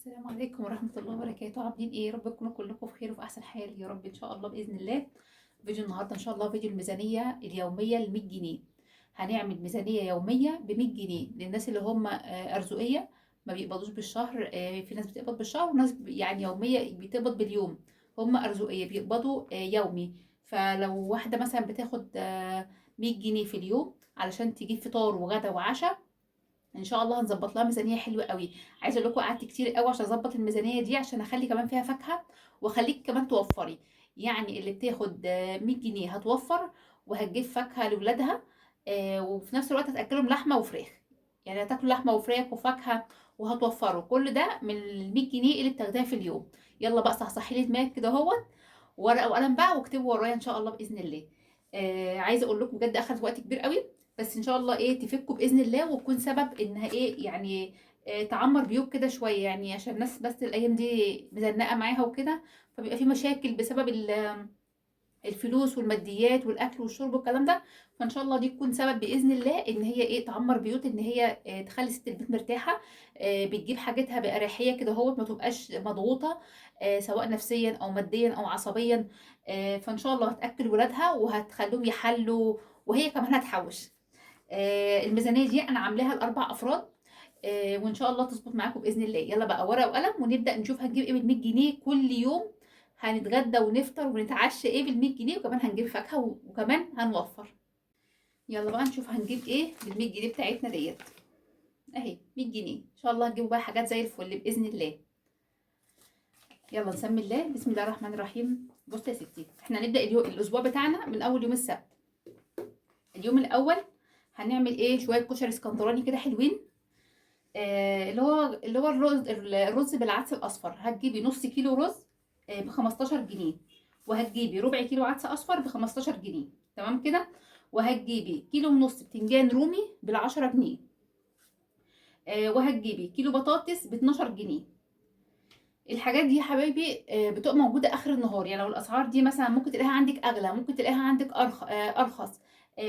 السلام عليكم ورحمة الله وبركاته. عاملين ايه؟ يا رب تكونوا كلكم في خير وفي احسن حال يا رب ان شاء الله باذن الله. فيديو النهارده ان شاء الله فيديو الميزانية اليومية ل 100 جنيه. هنعمل ميزانية يومية ب 100 جنيه للناس اللي هم ارزقية ما بيقبضوش بالشهر. في ناس بتقبض بالشهر وناس يعني يومية بتقبض باليوم. هم ارزقية بيقبضوا يومي. فلو واحدة مثلا بتاخد 100 جنيه في اليوم علشان تجيب فطار وغدا وعشاء، ان شاء الله هنظبط لها ميزانية حلوة قوي. عايزه اقول لكم قعدت كتير قوي عشان اظبط الميزانية دي، عشان اخلي كمان فيها فاكهة واخليك كمان توفري. يعني اللي بتاخد 100 جنيه هتوفر وهتجيب فاكهة لاولادها، وفي نفس الوقت هتاكلهم لحمه وفراخ. يعني هتاكلوا لحمه وفراخ وفاكهة وهتوفروا كل ده من ال 100 جنيه اللي بتاخديها في اليوم. يلا بقى صحصحي لي دماغك كده اهوت، ورقة وقلم بقى واكتبوا ورايا ان شاء الله باذن الله. عايزه اقول لكم بجد اخذ وقت كبير قوي، بس ان شاء الله ايه تفكوا باذن الله وتكون سبب انها ايه يعني تعمر بيوت كده شوية، يعني عشان الناس بس الايام دي مزنقه معاها وكده، فبيبقى في مشاكل بسبب الفلوس والماديات والاكل والشرب والكلام ده. فان شاء الله دي تكون سبب باذن الله ان هي ايه تعمر بيوت، ان هي تخلي ست البيت مرتاحة، بتجيب حاجتها باريحية كده اهوت، ما تبقاش مضغوطه، سواء نفسيا او ماديا او عصبيا. فان شاء الله هتاكل ولادها وهتخليهم يحلوا، وهي كمان هتحوش. الميزانية دي انا عاملاها لاربع افراد، وان شاء الله تظبط معاكم باذن الله. يلا بقى ورقة وقلم ونبدا نشوف هنجيب ايه بال 100 جنيه كل يوم. هنتغدى ونفطر ونتعشى ايه بال 100 جنيه، وكمان هنجيب فاكهة وكمان هنوفر. يلا بقى نشوف هنجيب ايه بال 100 جنيه بتاعتنا ديت. اهي 100 جنيه ان شاء الله هنجيب بقى حاجات زي الفل باذن الله. يلا نسمي الله، بسم الله الرحمن الرحيم. بصوا يا ستي، احنا هنبدا الاسبوع بتاعنا من اول يوم السبت. اليوم الاول هنعمل ايه؟ شوية كشري اسكندراني كده حلوين، اللي هو الرز بالعدس الاصفر. هتجيبي نص كيلو رز ب 15 جنيه، وهتجيبي ربع كيلو عدس اصفر ب 15 جنيه، تمام كده. وهتجيبي كيلو ونص بتنجان رومي بال10 جنيه، وهتجيبي كيلو بطاطس ب 12 جنيه. الحاجات دي يا حبايبي بتبقى موجودة اخر النهار، يعني لو الاسعار دي مثلا ممكن تلاقيها عندك اغلى، ممكن تلاقيها عندك ارخص.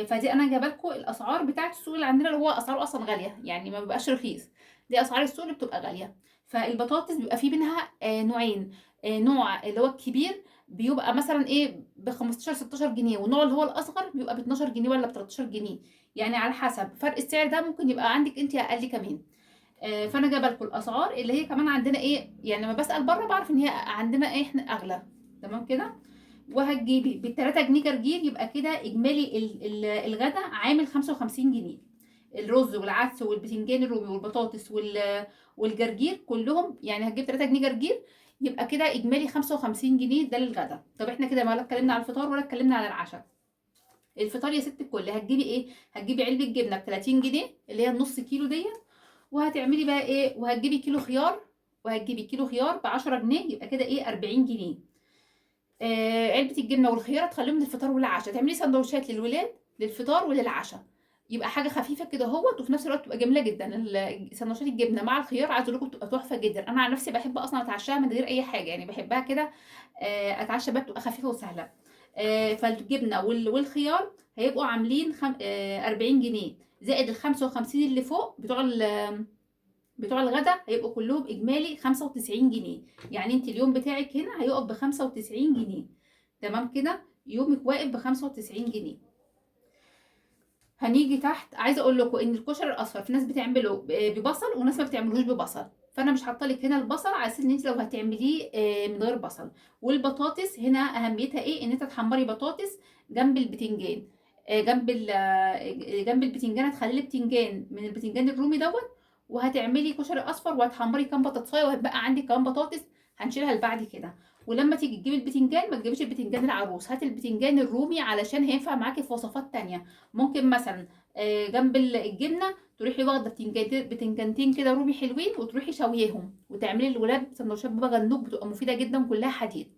فدي انا جايبه لكم الاسعار بتاعه السوق اللي عندنا، اللي هو اسعاره اصلا غالية، يعني ما بيبقاش رخيص. دي اسعار السوق اللي بتبقى غالية. فالبطاطس بيبقى فيه منها نوعين، نوع اللي هو الكبير بيبقى مثلا ايه ب 15 16 جنيه، والنوع اللي هو الاصغر بيبقى ب 12 جنيه ولا ب 13 جنيه، يعني على حسب فرق السعر ده ممكن يبقى عندك انت اقل كمان. فانا جايبه لكم الاسعار اللي هي كمان عندنا ايه، يعني لما بسال بره بعرف ان هي عندنا ايه احنا اغلى، تمام كده. وهتجيبي بال3 جنيه جرجير، يبقى كده اجمالي الغدا عامل 55 جنيه. الرز والعدس والبتنجان الرومي والبطاطس والجرجير كلهم، يعني هتجيب 3 جنيه جرجير، يبقى كده اجمالي 55 جنيه ده للغدا. طب احنا كده ما لا اتكلمنا على الفطار ولا اتكلمنا على العشاء. الفطار يا ست الكل هتجيبي ايه؟ هتجيبي علبة جبنه ب 30 جنيه اللي هي النص كيلو ديت، وهتعملي بقى ايه؟ وهتجيبي كيلو خيار، وهتجيبي كيلو خيار ب 10 جنيه، يبقى كده ايه 40 جنيه. علبة الجبنة والخيار تخليهم للفطار والعشاء، تعملي سندوتشات للولاد للفطار وللعشاء، يبقى حاجة خفيفة كده اهوت، وفي نفس الوقت تبقى جميلة جدا. سندوتشات الجبنة مع الخيار عايزه اقول لكم بتبقى تحفة جدا. انا عن نفسي بحب اصلا اتعشاها من غير اي حاجة، يعني بحبها كده، اتعشى بقى بتبقى خفيفة وسهلة. فالجبنه والخيار هيبقوا عاملين 40 جنيه زائد ال 55 اللي فوق بتوع الغدا، هيبقوا كلهم اجمالي 95 جنيه. يعني انت اليوم بتاعك هنا هيقف ب 95 جنيه، تمام كده. يومك واقف ب 95 جنيه. هنيجي تحت، عايزه اقول لكم ان الكشري الاصفر في ناس بتعمله ببصل وناس ما بتعملوش ببصل، فانا مش حاطه لك هنا البصل على اساس ان انت لو هتعمليه من غير بصل. والبطاطس هنا اهميتها ايه؟ ان انت تحمري بطاطس جنب البتنجان، جنب البتنجان، هتخلي البتنجان من البتنجان الرومي دوت، وهتعملي كشري اصفر وهتحمري كام بطاطسايه، وهيبقى عندك كام بطاطس هنشيلها لبعد كده. ولما تيجي تجيبي البتنجان ما تجيبيش البتنجان العروس، هاتي البتنجان الرومي علشان هينفع معاكي في وصفات تانية. ممكن مثلا جنب الجبنة تروحي واخده بتنجانتين كده رومي حلوين وتروحي شويهم وتعملي للولاد سندوتشات بابا غنوج، بتبقى مفيدة جدا كلها حديد،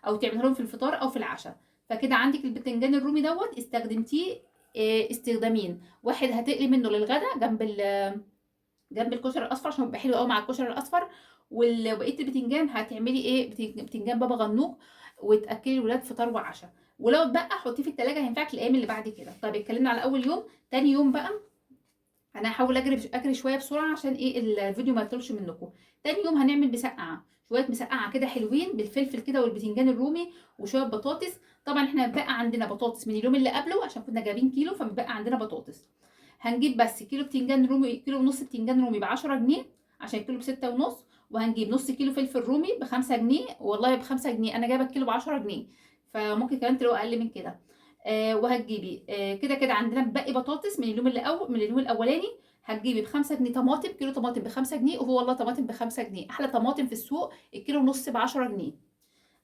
او تعملها لهم في الفطار او في العشاء. فكده عندك البتنجان الرومي دوت استخدمتيه استخدامين، واحد هتقلي منه للغدا جنب الكشري الاصفر عشان بيبقى حلو قوي مع الكشري الاصفر، وبقية البتنجان هتعملي ايه؟ بتنجان بابا غنوج وتاكلي الولاد فطار وعشاء. ولو اتبقى حطيه في التلاجة هينفعك الايام اللي بعد كده. طب اتكلمنا على اول يوم. تاني يوم بقى انا هحاول اجري اجري شوية بسرعة عشان ايه الفيديو ما يطولش منكم. تاني يوم هنعمل مسقعه، شوية مسقعه كده حلوين بالفلفل كده والبتنجان الرومي وشوية بطاطس. طبعا احنا بقى عندنا بطاطس من اليوم اللي قبله عشان كنا جايبين كيلو، فبقى عندنا بطاطس. هنجيب بس كيلو بتنجان رومي، كيلو ونص بتنجان رومي ب10 جنيه عشان كيلو ب6.5. وهنجيب نص كيلو فلفل رومي ب5 جنيه، والله ب5 جنيه، انا جايبه الكيلو ب10 جنيه، فممكن كمان تلاقوا اقل من كده. وهتجيبي كده كده عندنا باقي بطاطس من اليوم اللي اول، من اليوم الاولاني. هتجيبي ب5 جنيه طماطم، كيلو طماطم ب5 جنيه، وهو والله طماطم ب5 جنيه، احلى طماطم في السوق، الكيلو ونص ب10 جنيه،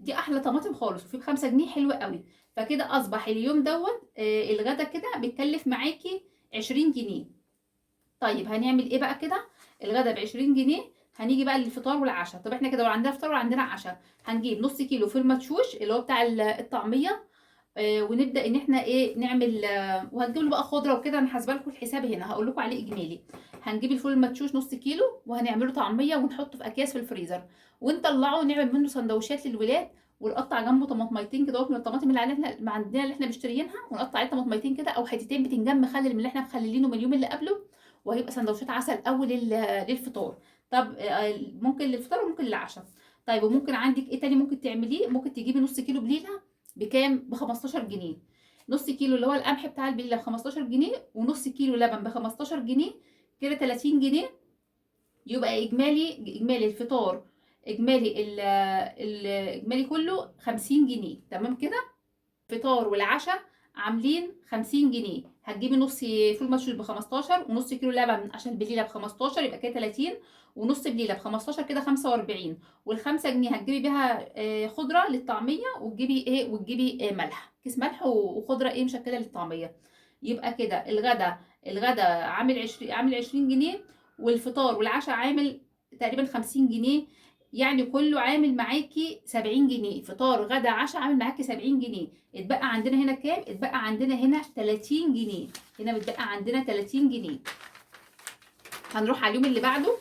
دي احلى طماطم خالص، وفي ب5 جنيه حلوة قوي. فكده اصبح اليوم دوت الغدا كده بيتكلف معاكي 20 جنيه. طيب هنعمل ايه بقى كده؟ الغدا ب20 جنيه. هنيجي بقى للفطار والعشاء. طب احنا كده ولا عندنا فطار ولا عندنا عشاء؟ هنجيب نص كيلو فول مدشوش اللي هو بتاع الطعمية، ونبدا ان احنا ايه نعمل، وهنجيب له بقى خضرة وكده، انا حاسبه لكم الحساب هنا، هقول لكم عليه اجمالي. هنجيب الفول المدشوش نص كيلو وهنعمله طعميه ونحطه في اكياس في الفريزر، ونطلعه نعمل منه سندوتشات للولاد، ونقطع جنبه طماطميتين كده من الطماطم اللي عندنا اللي احنا مشتريينها، ونقطع عليه طماطميتين كده او حتتين بتنجان مخلل من اللي احنا مخللينه من اليوم اللي قبله، وهيبقى سندوتشات عسل قوي للفطار. طب ممكن للفطار وممكن للعشاء. طيب وممكن عندك ايه تاني ممكن تعمليه؟ ممكن تجيبي نص كيلو بليلة بكام؟ ب15 جنيه. نص كيلو اللي هو القمح بتاع البليله ب15 جنيه، ونص كيلو لبن ب15 جنيه، كده 30 جنيه. يبقى اجمالي الفطار، اجمالي الاجمالي كله 50 جنيه. تمام كده؟ فطار والعشاء عاملين 50 جنيه. هتجيبي نص فول مشوي ب15، ونص كيلو لبن عشان البليله ب15، يبقى كده 30، ونص بليلة ب15 كده 45، وال5 جنيه هتجيبي بيها خضرة للطعميه، وتجيبي ايه، وتجيبي ملح، كيس ملح وخضره ايه مشكلة للطعميه. يبقى كده الغدا عامل 20، عامل 20 جنيه، والفطار والعشاء عامل تقريبا 50 جنيه، يعني كله عامل معاكي 70 جنيه. فطار غدا عشاء عامل معاكي 70 جنيه. اتبقى عندنا هنا كام؟ اتبقى عندنا هنا 30 جنيه. هنا بتبقى عندنا 30 جنيه. هنروح على اليوم اللي بعده،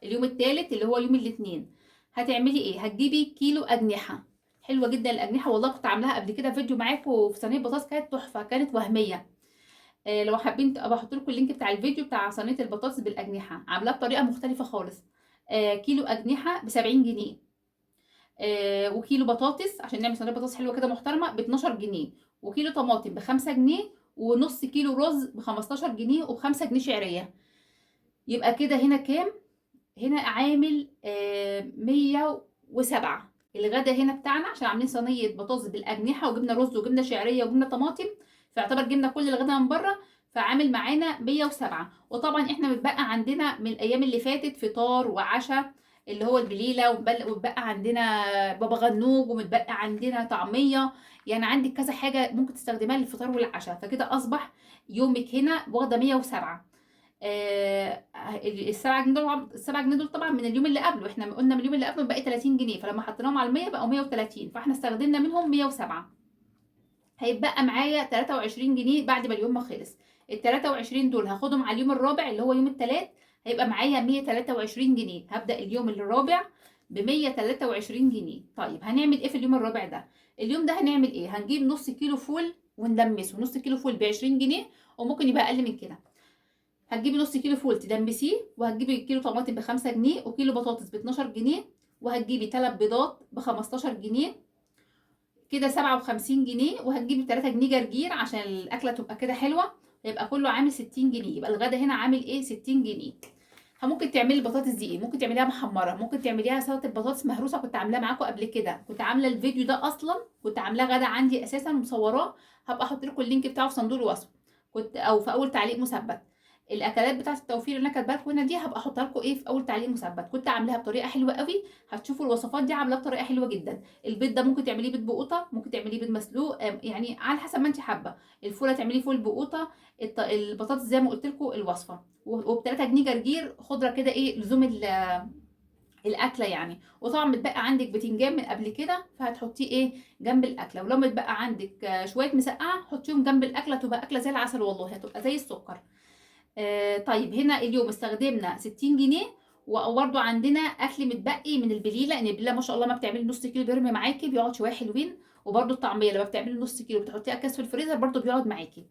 اليوم الثالث اللي هو يوم الاثنين. هتعملي ايه؟ هتجيبي كيلو اجنحة، حلوة جدا الاجنحة، والله كنت عاملاها قبل كده فيديو معاكم في صينية بطاطس، كانت تحفة، كانت وهمية. لو حابين ابقى احط لكم ال link بتاع الفيديو بتاع صينية البطاطس بالاجنحه، عاملاه بطريقة مختلفة خالص. كيلو اجنحة ب70 جنيه، وكيلو بطاطس عشان نعمل صينية بطاطس حلوة كده محترمه ب12 جنيه، وكيلو طماطم ب5 جنيه، ونص كيلو رز ب15 جنيه، وب5 جنيه شعرية. يبقى كده هنا كام؟ هنا عامل 107. الغدا هنا بتاعنا عشان عاملين صينية بطاطس بالاجنحه وجبنا رز وجبنا شعرية وجبنا طماطم، فيعتبر جبنا كل الغدا من بره، فعامل معانا 107. وطبعا احنا متبقى عندنا من الايام اللي فاتت فطار وعشاء اللي هو البليله، ومتبقى عندنا بابا غنوج، ومتبقى عندنا طعميه، يعني عندك كذا حاجة ممكن تستخدميها للفطار والعشاء. فكده اصبح يومك هنا واخده 107. ال7 جنيه دول، ال7 جنيه دول طبعا من اليوم اللي قبله، احنا قلنا من اليوم اللي قبله باقي 30 جنيه، فلما حطيناهم على 100 بقوا 130، فاحنا استخدمنا منهم 107. هيتبقى معايا 23 جنيه بعد ما اليوم ما خلص. ال 23 دول هاخدهم على اليوم الرابع اللي هو يوم الثلاث، هيبقى معايا 123 جنيه. هبدأ اليوم الرابع ب 123 جنيه. طيب هنعمل ايه في اليوم الرابع ده؟ اليوم ده هنعمل ايه؟ هنجيب نص كيلو فول وندمسه، نص كيلو فول ب 20 جنيه وممكن يبقى اقل من كده. هتجيبي نص كيلو فول تدمسيه، وهتجيبي كيلو طماطم ب 5 جنيه، وكيلو بطاطس ب 12 جنيه، وهتجيبي 3 بيضات ب 15 جنيه، كده 57 جنيه، وهتجيبي 3 جنيه جرجير عشان الاكلة تبقى كده حلوة، هيبقى كله عامل 60 جنيه. يبقى الغدا هنا عامل ايه؟ 60 جنيه. ممكن تعملي البطاطس دي ايه؟ ممكن تعمليها محمرة، ممكن تعمليها سلطة بطاطس مهروسه، كنت عاملاه معاكم قبل كده، كنت عامله الفيديو ده اصلا، كنت عاملاه غدا عندي اساسا ومصوراه، هبقى احط لكم ال link بتاعه في صندوق الوصف، كنت او في اول تعليق مثبت. الاكلات بتاعه التوفير اللي انا كاتباها لكم هنا دي هبقى احطها لكم ايه في اول تعليق مثبت. كنت عاملاها بطريقة حلوة قوي، هتشوفوا الوصفات دي عاملاها بطريقة حلوة جدا. البيض ده ممكن تعمليه بيض بقوطه، ممكن تعمليه بيض مسلوق، يعني على حسب ما انت حابة. الفوله تعمليه فول بقوطه، البطاطس زي ما قلت لكم الوصفة، وب3 جنيه جرجير خضرة كده ايه لزوم الاكلة يعني. وطبعا متبقى عندك بتنجان من قبل كده فهتحطيه ايه جنب الاكلة، ولو متبقى عندك شوية مسقعه حطيهم جنب الاكلة، تبقى اكله زي العسل والله، هتبقى زي السكر. طيب هنا اليوم استخدمنا 60 جنيه، وبرده عندنا اكل متبقي من البليله، ان البليله ما شاء الله ما بتعملي نص كيلو بيرمي معاكي، بيقعد شوية حلوين. وبرده الطعمية لما بتعملي نص كيلو بتحطيها اكياس في الفريزر برده بيقعد معاكي.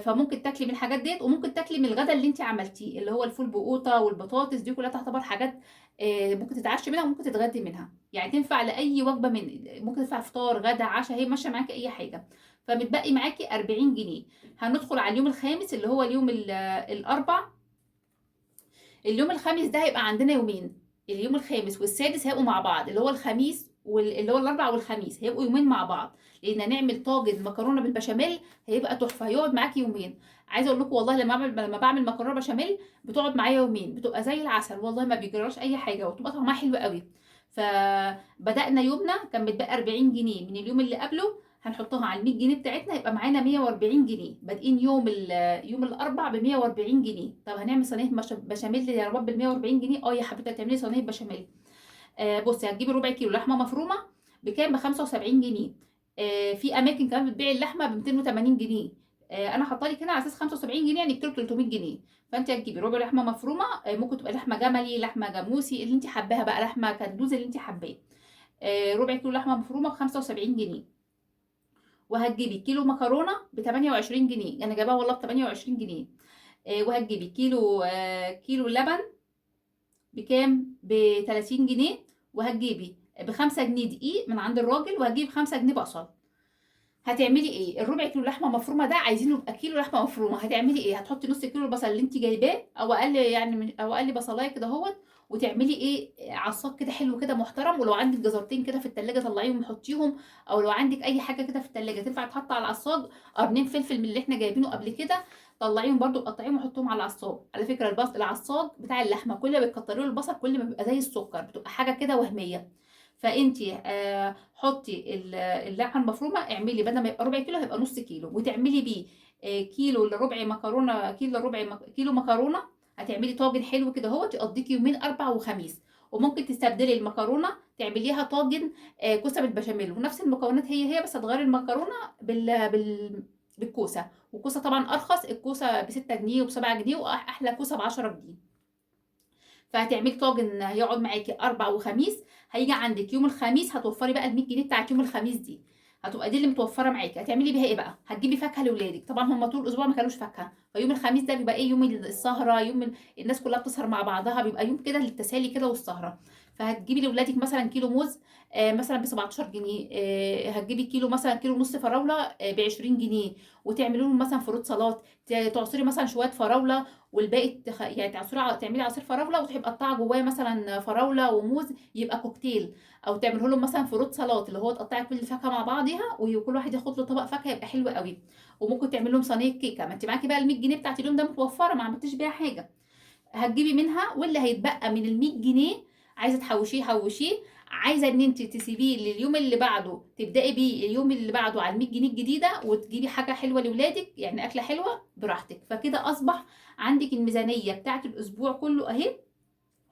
فممكن تاكلي من الحاجات ديت، وممكن تاكلي من الغدا اللي انت عملتيه اللي هو الفول بقوطه والبطاطس، دي كلها تعتبر حاجات ممكن تتعشي منها وممكن تتغدي منها، يعني تنفع لاي وجبة، من ممكن تنفع فطار غدا عشاء، هي ماشية معاكي اي حاجة. فمتبقي معاكي 40 جنيه. هندخل على اليوم الخامس اللي هو اليوم الاربع. اليوم الخامس ده هيبقى عندنا يومين، اليوم الخامس والسادس هيبقوا مع بعض، اللي هو الخميس واللي هو الاربع والخميس هيبقوا يومين مع بعض، لان هنعمل طاجن مكرونه بالبشاميل هيبقى تحفة، هيقعد معاكي يومين. عايزه اقول لكم والله لما بعمل مكرونه بشاميل بتقعد معايا يومين، بتبقى زي العسل والله، ما بيجراش اي حاجة وتبقى طعمها حلو قوي. فبدانا يومنا كان متبقى 40 جنيه من اليوم اللي قبله، هنحطها على ال 100 جنيه بتاعتنا، يبقى معانا 140 جنيه. بادئين يوم الاربع ب 140 جنيه. طب هنعمل صينية بشاميل يا رب بال 140 جنيه؟ يا حبيبتي هتعملي صينية بشاميل. بصي هتجيبي ربع كيلو لحمه مفرومه بكام؟ ب 75 جنيه. في اماكن كمان بتبيع اللحمة ب 280 جنيه. انا حاطه لك هنا على اساس 75 جنيه، يعني كيلو 300 جنيه. فانت هتجيبي ربع لحمه مفرومه، ممكن تبقى لحمه جملي، لحمه جاموسي، اللي انت حباها بقى، لحمه كندوز اللي انت حباه. ربع كيلو لحمه مفرومه ب 75 جنيه. وهتجيبي كيلو مكرونه ب 28 جنيه، انا جايباها والله ب 28 جنيه. وهتجيبي كيلو لبن بكام؟ ب 30 جنيه. وهتجيبي ب 5 جنيه دقيق من عند الراجل، وهتجيبي 5 جنيه بصل. هتعملي ايه؟ الربع كيلو لحمه مفرومه ده عايزينه يبقى كيلو لحمه مفرومه. هتعملي ايه؟ هتحطي نص كيلو البصل اللي انت جايباه او اقل، يعني او اقل بصلايه كده اهوت، وتعملي ايه؟ عصاك كده حلو كده محترم. ولو عندك جزرتين كده في التلاجة طلعيهم وحطيهم، او لو عندك اي حاجة كده في التلاجة تنفع تحط على العصاج، قرنين فلفل من اللي احنا جايبينه قبل كده طلعيهم برده وقطعيهم وحطيهم على العصاج. على فكرة العصاج بتاع اللحمة كل ما بتكتري له البصل كل ما بيبقى زي السكر، بتبقى حاجة كده وهمية. فانتي حطي اللحمة المفرومه، اعملي بدل ما يبقى ربع كيلو هيبقى نص كيلو، وتعملي بيه كيلو الا ربع مكرونه، كيلو الا ربع كيلو مكرونه. هتعملي طاجن حلو كده اهوت يقضيكي يومين اربع وخميس. وممكن تستبدلي المكرونه تعمليها طاجن كوسة بالبشاميل، ونفس المكونات هي هي، بس هتغيري المكرونه بالكوسه. والكوسه طبعا ارخص، الكوسه ب 6 جنيه وب 7 جنيه، واحلى كوسة ب 10 جنيه. فهتعملي طاجن هيقعد معاكي اربع وخميس. هيجي عندك يوم الخميس هتوفري بقى ال 100 جنيه بتاعت يوم الخميس دي، هتبقى دي اللي متوفرة معاكي. هتعملي بيها ايه بقى؟ هتجيبي فاكهة لاولادك، طبعا هم طول الاسبوع ما كلوش فاكهة، فيوم الخميس ده بيبقى ايه؟ يوم السهرة، يوم الناس كلها بتسهر مع بعضها، بيبقى يوم كده للتسالي كده والسهره. فهتجيبي لاولادك مثلا كيلو موز مثلا ب 17 جنيه، هتجيبي كيلو مثلا كيلو ونص فراوله ب 20 جنيه، وتعملي لهم مثلا fruit سلطات، تعصري مثلا شوية فراوله والباقي يعني تعصري تعملي عصير فراوله وتحبي تقطعي جواه مثلا فراوله وموز يبقى كوكتيل، او تعمله لهم مثلا fruit سلطات اللي هو تقطعي كل الفاكهة مع بعضيها وكل واحد ياخد له طبق فاكهة يبقى حلو قوي. وممكن تعمل لهم صينية كيكة، ما انت معاكي بقى ال 100 جنيه بتاعت اليوم ده متوفرة، ما عملتيش بيها حاجة، هتجيبي منها. واللي هيتبقى من ال 100 جنيه عايزه تحوشيه حوشيه، عايزه ان انت تسيبيه لليوم اللي بعده تبداي بيه اليوم اللي بعده على ال 100 جنيه الجديدة، وتجيبي حاجة حلوة لاولادك، يعني اكله حلوة براحتك. فكده اصبح عندك الميزانية بتاعت الاسبوع كله اهي،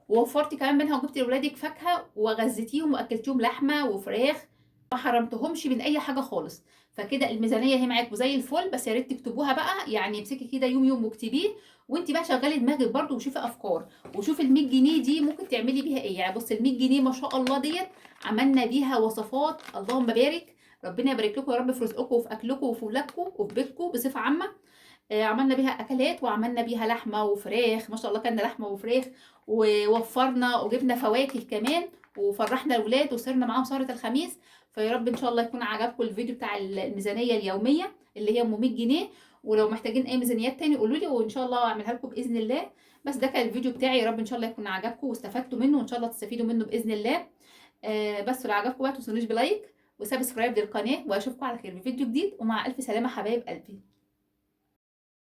ووفرتي كمان منها وجبتي لاولادك فاكهة وغذيتيهم واكلتيهم لحمه وفراخ، ما حرمتهمش من اي حاجة خالص. فكده الميزانية هي معاك وزي الفل. بس يا ريت تكتبوها بقى، يعني امسكي كده يوم يوم واكتبيه، وانت بقى شغلي دماغك برده وشوفي افكار، وشوفي ال 100 جنيه دي ممكن تعملي بيها ايه. يعني بصي ال 100 جنيه ما شاء الله ديت عملنا بيها وصفات، اللهم بارك، ربنا يبارك لكم يا رب في رزقكم وفي اكلكم وفي ولادكم وفي بيتكم بصفة عامة. عملنا بيها اكلات وعملنا بيها لحمه وفراخ، ما شاء الله كلنا لحمه وفراخ، ووفرنا وجبنا فواكه كمان، وفرحنا الاولاد وصرنا معاهم سهره الخميس. فيا رب ان شاء الله يكون عجبكم الفيديو بتاع الميزانية اليومية اللي هي ام 100 جنيه. ولو محتاجين اي ميزانيات تاني قولوا لي وان شاء الله اعملها لكم باذن الله. بس ده كان الفيديو بتاعي، يا رب ان شاء الله يكون عجبكم واستفدتوا منه، وان شاء الله تستفيدوا منه باذن الله. بس لو عجبكم بقى ما تنسونيش ب like و subscribe للقناة، واشوفكم على خير في فيديو جديد، ومع الف سلامه حبايب قلبي.